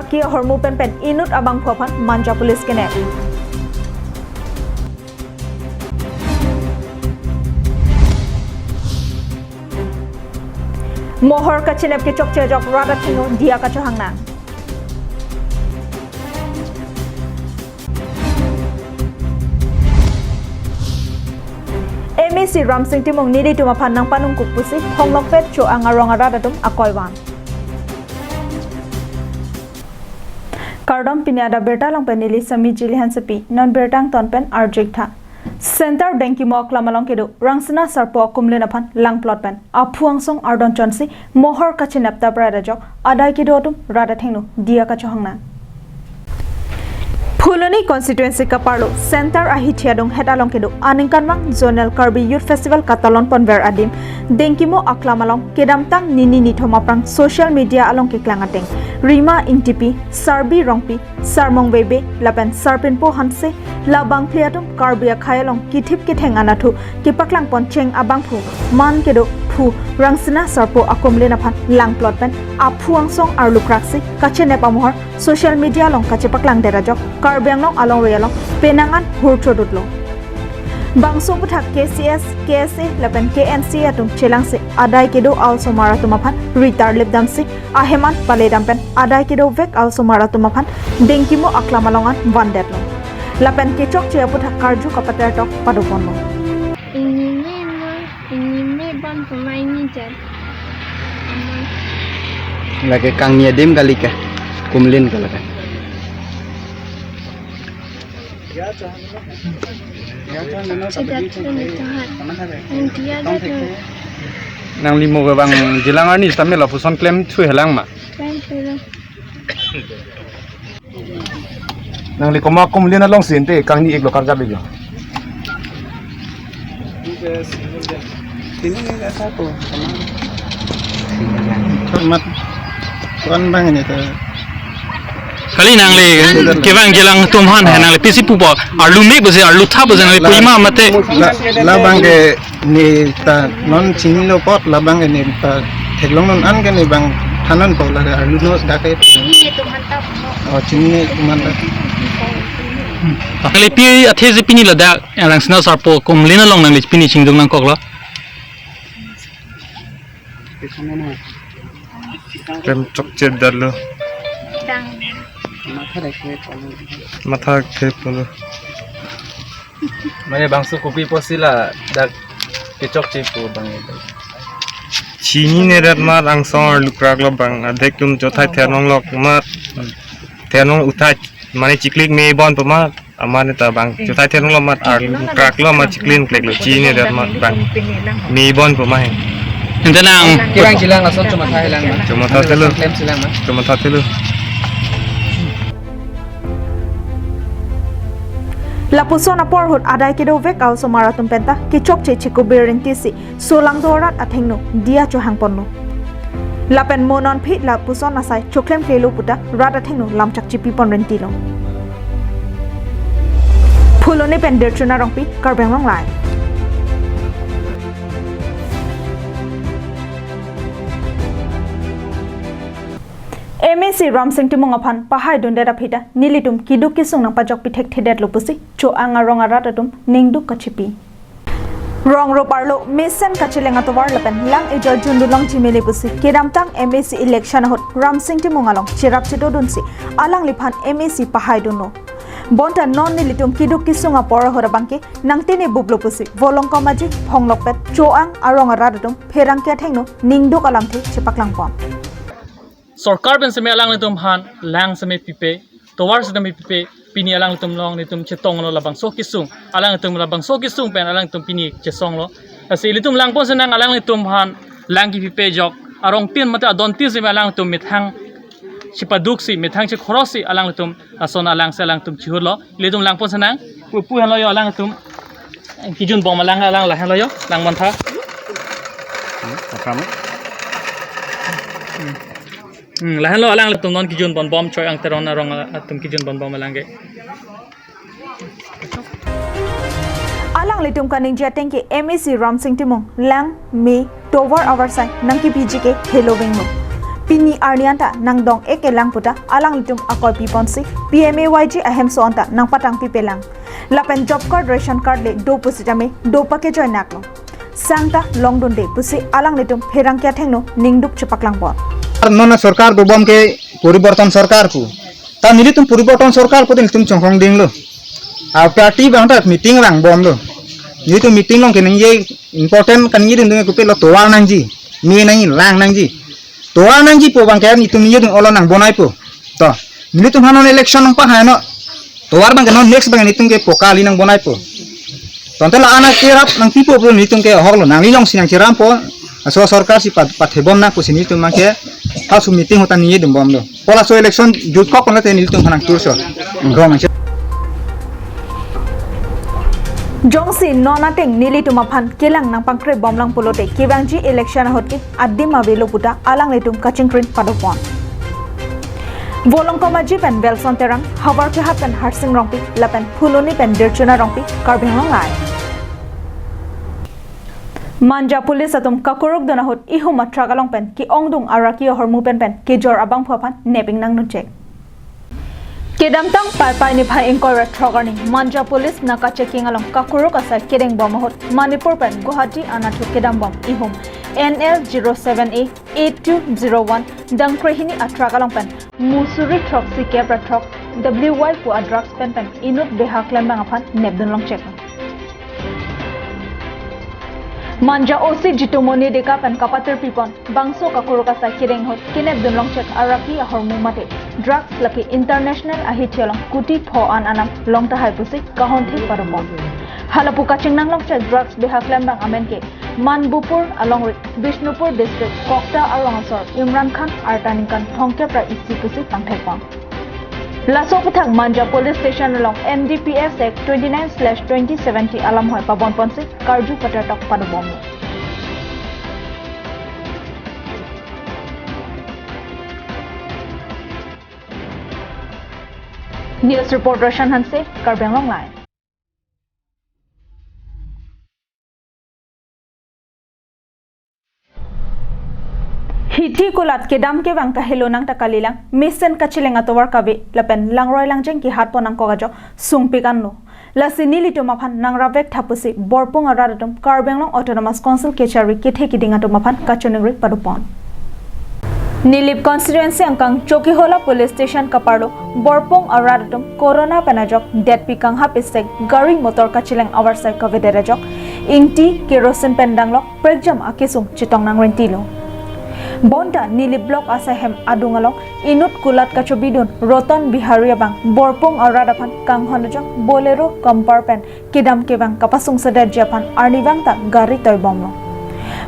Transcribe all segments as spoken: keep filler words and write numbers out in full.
Ke ahormu pen pen inut abangphu aphan Manja Police kenep. Mohor kachinep kechokche ajok rat athengno diya kachohang nang. MAC Ramsing Timung nelitum aphan nangpanungkuk pusi Phonglokpet Cho-ang arong arat atum akoi van. Kardom, pini adap birta along pen neli Sami Jili Hansepi, non birta angton pen arju-ik tha. Center Dengkimo aklam along kedo Rangsina Sarpo Akumlin aphan langplot pen aphu angsong ardon chonsi mohor kachinep tapra ajok adai kedo atum rat athengno diya kachohang nang. Phuloni constituency kaparlo Center Ahithi adung het along kedo aningkanvang Zonal Karbi Youth Festival katalon ponver adim Dengkimo aklam along kedamtang nini nithom aphrang social media along keklang ateng Rima Ingtipi, Sarbi Rongpi, Sarmong Bebe lapen Sarpinpo Hanse, labangphli atum Karbi akhei along kithip kitheng anatthu kepaklang pon cheng abangphu man kedo phu Rangsina Sarpo Akumlin aphan langplot pen aphu angsong arlu kraksi kachinep amohor social media along kachepaklang det ajok Karbi Anglong alongri along penang an hur chodutlo. Bangso aputhak KCS, KSA lapen KNCA atum chelangsi adai kedo a-osomar atum aphan ritar lip damsi ahem an paledam pen adai kedovek a-osomar atum aphan Dengkimo aklam along an vandetlo. Lapen kechokche aputhak karju kapatertok padoponlo. Ini me ma, ini me bang pemain ni jan. Lake kangni adim kali ke, Kumlin ke lake. Sidat ko nito han. Ang dia dat ko. Nangli mo bang jelang arni sitame lapuson klemthu helang ma? Klemthu lang. Nangli komat Kumlin alongsi ante kangni-iklo, karjap-iklo? Ini ni rasa ko. Mat. Kon bang ini to. Kali nangli kevang jelang atum aphan he, nangli pisi pupo, arlu me pusi, arlu tha pusi, nangli pu-i ma mate. La, labang ke neta non chinilo apot, labang ke neta theklong non an ke ne bang than nangpo, lake arlu no dak ke. Oh, chini atum an ta. Nangli pi athesi pini ladak Rangsina Sarpo Kumlin along nangli pini chingduk nangkoklo? Klem chokche detlo. Matha khe polo. Mane bangso kopi pusi ladak kechokche pu bang. Chinine det mat, angsong arlu kraklo bang, adek atum chothai ther nonglok mat. Ther nong uthai, mane chiklik me bon pu mat. Amat neta bang chothai ther nonglok mat, arlu kraklo mat, chiklik kleklo, chinine det mat bang. Me bon pu ma he. Ante nang kevang jelang lason chomatha helang ma? Chomatha thelo. Klem jelang ma? Chomatha thelo. Lapuson apor ahut adai kedovek a-osomar atum penta kechokche chekubir rinti si solangdo arat athengno diya chohangponlo. Lapen mo non aphi lapuson asai choklemklelo puta rat athengno lamchak chipipon rintilo. Phuloni pen Dirchuna Rongpi, Karbi Anglong Live. MAC Ramsing Timung aphan pahaidundet aphi ta nelitum keduk kesung nangpajokpi thekthedetlo pusi Cho-ang arong arat atum ningduk kachipi. Rong rup arlo mesen kacheleng atovar lapen lang ejoi jundulong chimele pusi kedamtang MAC election ahut Ramsing Timung along cherap chedodunsi alangliphan MAC pahaidunlo. Bonta non nelitum keduk kesung apor ahut abangke nangtene buplo pusi Volongkom Aji, Phonglokpet, Cho-ang arong arat atum pherangke athengno ningduk alamthe chepaklangpon. Sorkar pen seme alanglitum aphan lang seme pipe, tovar sitame pipe, pini alanglitum along nelitum chetonglo labangso kesung, alanglitum labangso kesung pen alanglitum pini chesonglo. Lasi ilitum langpon senang alanglitum aphan lang kipipe ajok arongtin mate adontin seme alanglitum methang chepaduksi, methang chekhorosi alanglitum ason alangsi alanglitum chihurlo. Ilitum langpon senang, pu pu henlo jo alanglitum kijun bom alang, alang lahenlo jo, lang mantha. Hmm, lahenlo alanglitum non kijun bon bom, Cho-ang Teron arong atum kijun bon bom alang ke. Alanglitum kaningje ateng ke MAC Ramsing Timung lang, me, tovar avarsai nangkipiji ke helo venglo. Pini arni anta nangdong-ek-e lang puta alanglitum akoi piponsi P M A Y G ahemso anta nangpatang pipelang. Lapen job card, ration card le do pusitame do pakejoi naklo. Sangta longdunde pusi alanglitum pherangke athengno ningduk chepaklangpon. Non sorkar dobom ke poriborton sorkar pu. Ta nelitum poriborton sorkar pu nelitum chongkong dinglo. A party abang ta meeting vangbomlo. Nelitum meeting along keningje important kaningje dun kopi lo, tovar nangji, me nangji, lang nangji. Tovar nangji pu abang ke nelitum ningje dun, olo nangbonai pu. To, nelitum ha non election nangpahai no. Tovar abang ke non next abang nelitum ke poka ali nangbonai pu. Tangte la-an akerap nangpipo pu nelitum ke ahoklo, nangli alongsi nangcherampo. Laso sorkar si pat-, pathebom nang pusi nelitum abang ke ha su meeting ahut ta ningje dunbomlo. Pu laso election jutkok konate nelitum ha nangturso. Gong nangche. Jongsi non ateng nelitum aphan kelang nangpangkrebomlang pulote kevangji election ahut ke adim avelo puta alanglitum kachingkrin padopon. Volongkom Aji pen Belson Terang, Havar Kehat pen Harsing Rongpi, lapen Phuloni pen Dirchuna Rongpi, Karbi Anglong Live. Manja police atum kakuruk dun ahut ihum a-truck along pen ke-ongdung araki ahormu pen pen kejor abangphu aphan neping nangnunchek. Kedamtang Paipai niphai ingkoi ra throk arni Manja police naka checking along kakuruk asai kedengbom ahut Manipur pen Guwahati anatthu kedambom ihum N L zero seven A eight two zero one dangkrehini a-truck along pen musuri throksi kep ra throk W Y pu a-drugs pen pen inut beha klembang aphan nepdun longchek. Manja O C Jitumoni Deka pen kapatir pipon bangso kakuruk asai kedeng ahut kenepdun longchek araki ahormu mate drugs lake international ahithi along kuti pho an anam longtahai pusi kahon thik padopon. Halapu kachingnang longchek drugs beha klembang amen ke Manbupur alongri Bishnupur district Kokta arong asor Imran Khan arta ningkan thomkep ra isi pusi pangthekpon. Laso aputhak Manja Police Station along N D P S Act twenty-nine slash twenty seventy alam hoi pabonponsi karju patertok padobom. News report Roshan Hanse, Karbi Anglong Live. Hithi kulat kedam kevang kahelo nang ta kalilang, mesen kachileng atovar kave lapen langroi langjeng kehatpon nangkok ajok sungpik anlo. Lasi nelitum aphan nangrap vek tha pusi Borpung arat atum Karbi Anglong Autonomous Council kechari kethe kiding atum aphan kachiningri padopon. Nilip constituency angkang Chokihola Police Station kaparlo Borpung arat atum corona pen ajok detpi kanghap isek gari motor kachileng avarsai kavedet ajok ingti kerosene pen danglok prekjam akesung chetong nangrentilo. Bonta Nilip block asai hem adung along inut kulat kachobidun Roton Bihari abang Borpung arat aphan kanghon ajok Bolero Compar pen kedam kevang kapasungsedetji aphan arnivang ta gari toibomlo.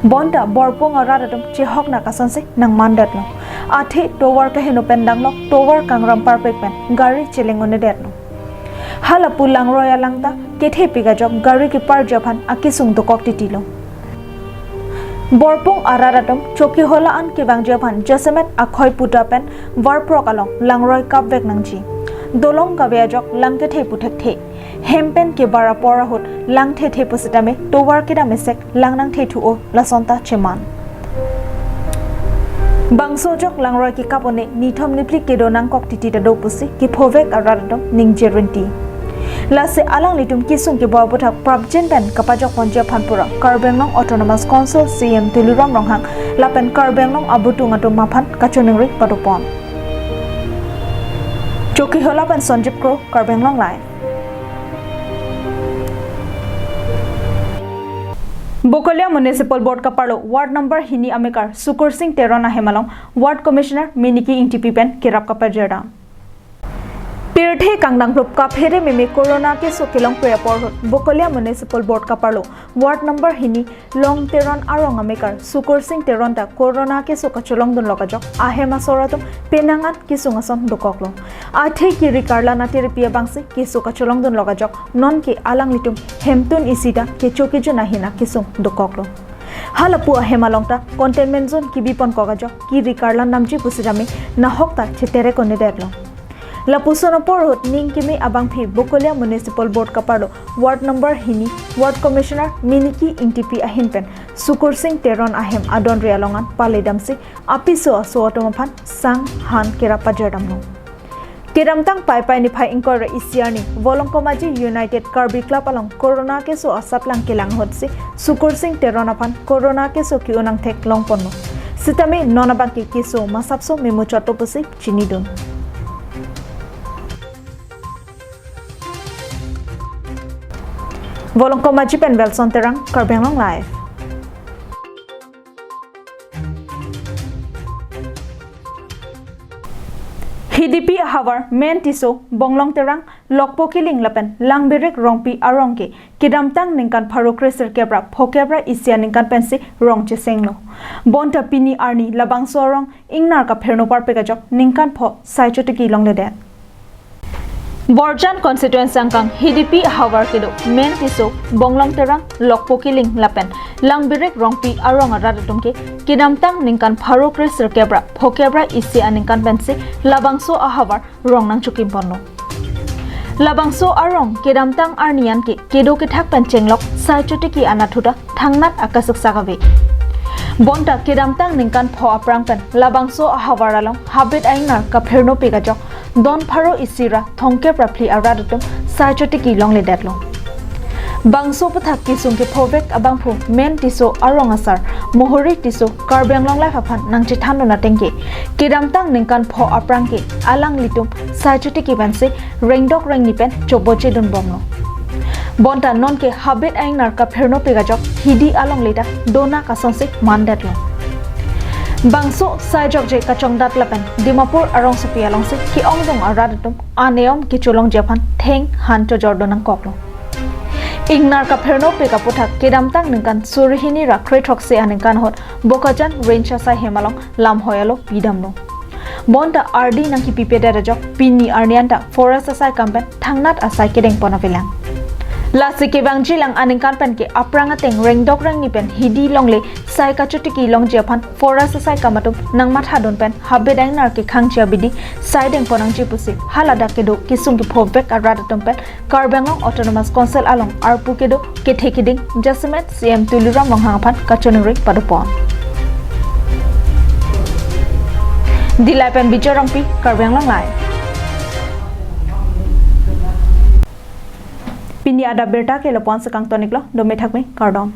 Bonta Borpung arat atum chehok nak asonsi nangmandetlo. Athe tovar kaheno pen danglok tovar kangram parpek pen gari cheleng unedetlo. Halapu langroi alang ta kethepik ajok gari keparji aphan akesung dokok titilo. Borpung arat atum Chokihola an kevangji aphan jasemet akhoi puta pen varprok along langroi kapvek nangji. Dolong kave ajok lang kethe pu thekthe. Hem pen kebar apor ahut lang thethe pusitame tovar kedam isek lang nangthethu-o lason ta cheman. Bangso ajok langroi kekap un-e nithom niphli kedo nangkok titi ta do pusi kephovek arat atum ningje rinti. Lasi alanglitum kesung kebor aputhak prapjin pen kapajokponji aphan pura Karbi Anglong Autonomous Council C E M Tuliram Ronghang lapen Karbi Anglong abutung atum aphan kachiningri padopon. Chokihola pen Sanjib Kro, Karbi Anglong Live. Bokolia Municipal Board kaparlo Ward number hini amekar Sukur Singh Teron ahem along Ward Commissioner Miniki Ingtipi pen kerap kapajirdam. Pirthe kangdangplup kaphere meme corona keso kelongpre apor ahut Bokolia Municipal Board kaparlo Ward number hini Long Teron arong amekar Sukur Singh Teron ta corona keso kacholongdunlok ajok ahem asor atum penang an kesung ason dokoklo. Athe kiri karlan atiripi abangsi keso kacholongdunlok ajok nonke alanglitum hemtun isi ta kecho kejun ahin akesung dokoklo. Halapu ahem along ta containment zone kebiponkok ajok kiri karlan damji pusitame nahok ta cheterek unedetlo. Lapuson apor ahut ning keme abangpi Bokolia Municipal Board kaparlo Ward number hini Ward Commissioner Miniki Ingtipi ahin pen Sukursing Teron ahem adonri along an pale damsi apiso aso atum aphan sang han kerap pajir damlo. Kedamtang Paipai niphai ingkoi ra isi arni Volongkomaji United Karbi Club along corona keso asatlang kelang ahutsi Sukursing Teron aphan corona keso ke-un angthek longponlo. Sitame non abangke keso masapso memuchotlo pusi chinidun. Volongkomaji pen Belson Terang, Karbi Anglong Live. Hidipi ahavar Men Tisso, Bonglong Terang, Lokpo Kiling lapen Langbirik Rongpi arong ke kedamtang ningkan pharo kresirkep ra phokep ra isi aningkan pensi rong chesenglo. Bonta pini arni labangso arong ingnar kapherno parpek ajok ningkan pho sai chotiki longledet. Borjan constituency angkang Hidipi ahavar kedo Men Tisso, Bonglong Terang, Lokpo Kiling lapen Langbirik Rongpi arong arat atum ke kedamtang ningkan pharo kresirkep ra phokep ra isi aningkan pensi labangso ahavar rong nangchokimponlo. Labangso arong kedamtang arni an ke kedo kethak pen chenglok sai chotiki anatthu ta thangnat akasuksak ave. Bonta kedamtang ningkan pho aphrang pen labangso ahavar along habit a-ingnar kapherno pik ajok don pharo isi ra thomkep ra phli arat atum sai chotiki longledetlo. Bangso aputhak kesung kephovek abangphu Men Tisso arong asar Mohori Tisso Karbi Anglong Live aphan nangchethandun ateng ke kedamtang ningkan pho aphrang ke alanglitum sai chotiki pensi rengdok rengni pen chobochedunbomlo. Bonta non ke habit a-ingnar kapherno pik ajok hidi alongle ta donak asonsi mandetlo. Bangso sai jokje kachongdat lapen Dimapur arongsopi alongsi ke-ongdung arat atum aniom kecholongji aphan theng han chojordun nangkoklo. Ingnar kapherno pik aputhak kedamtang ningkan suri hini ra kre throksi aningkan ahut Bokajan Range asai hem along lamhoi alo pidamlo. Bonta ardi nangkipipedet ajok pini arni anta forest asai kam pen thangnat asai kedengpon avelang. Lasi kevangjilang aningkan pen ke aphrang ateng rengdok rengni pen hidi longle sai kachotiki longji aphan forest asai kam atum nangmathadun pen habit a-ingnar kekhangji abidi sai dengpon nangji pusi haladak kedo kesung kephovek arat atum pen Karbi Anglong Autonomous Council along arpu kedo kethe kiding jasemet C M Tuliram Ronghang aphan kachiningri padopon. Dillai pen Bijoy Rongpi, Karbi Anglong Live. Pini adap birta ke lapu-an si kangtoniklo, dome thakme, kardom.